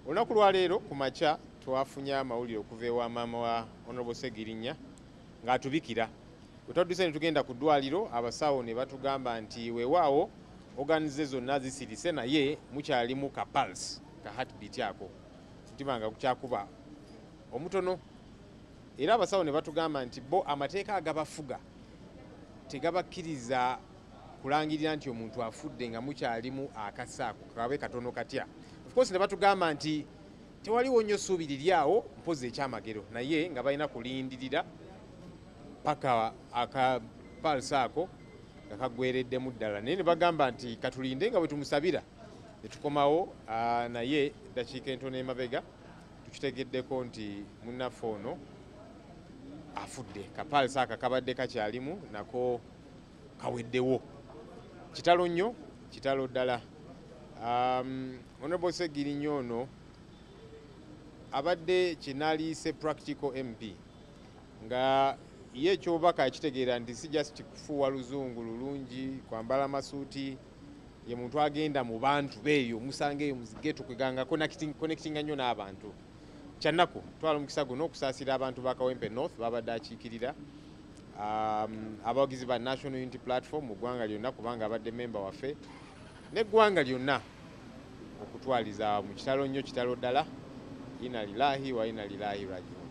Olunaku lwaleero ku makya twafunye amawulire okuva ewa maama wa Honorable Ssegirinya ng'atubikira. Bwe twadduse ne tugenda ku ddwaliro, abasawo ne batugamba nti weewaawo organs ze zonna zisirise, naye mukyalimu ka pulse, ka heartbeat ako, mutima nga gukyakuba omutono. Era abasawo ne batugamba nti bo amateeka agabafuga tegabakkiriza kulangirira nti omuntu afudde nga mukyalimu akasaako kabe katono katya. Of course ne batugamba nti tewaliwo nnyo ssuubi liri awo mpozi ekyamagero, naye nga balina kulindirira paka aka pulse ako nga kaggwereddemu ddala. Naye ne bagamba nti katulinde nga bwe tumusabira ne tukomawo. Naye ddakiika entono emabega tukitegeddeko nti munnaffe ono afudde, ka pulse aka kabadde kakyalimu nako kaweddewo. Kitalo nnyo, kitalo ddala. Honorable Ssegirinya ono abadde kinaliise practical MP, nga ye ekyobubaka akitegeera nti si just kufuuwa luzungu lulungi, kwambala masuuti. Ye muntu agenda mu bantu beeyo, musanga eyo mu zi ghetto, kweganga connectinga nnyo n'abantu. Kyannaku, twala omukisa guno okusaasira abantu ba Kawempe North babadde akiikirira, abawagizi ba National Unity Platform mu ggwanga lyonna, kubanga abadde memba waffe n'eggwanga lyonna okutwaliza. Mu kitalo nnyo, kitalo ddala. Inna lillahi wa inna ilaihi rajiun.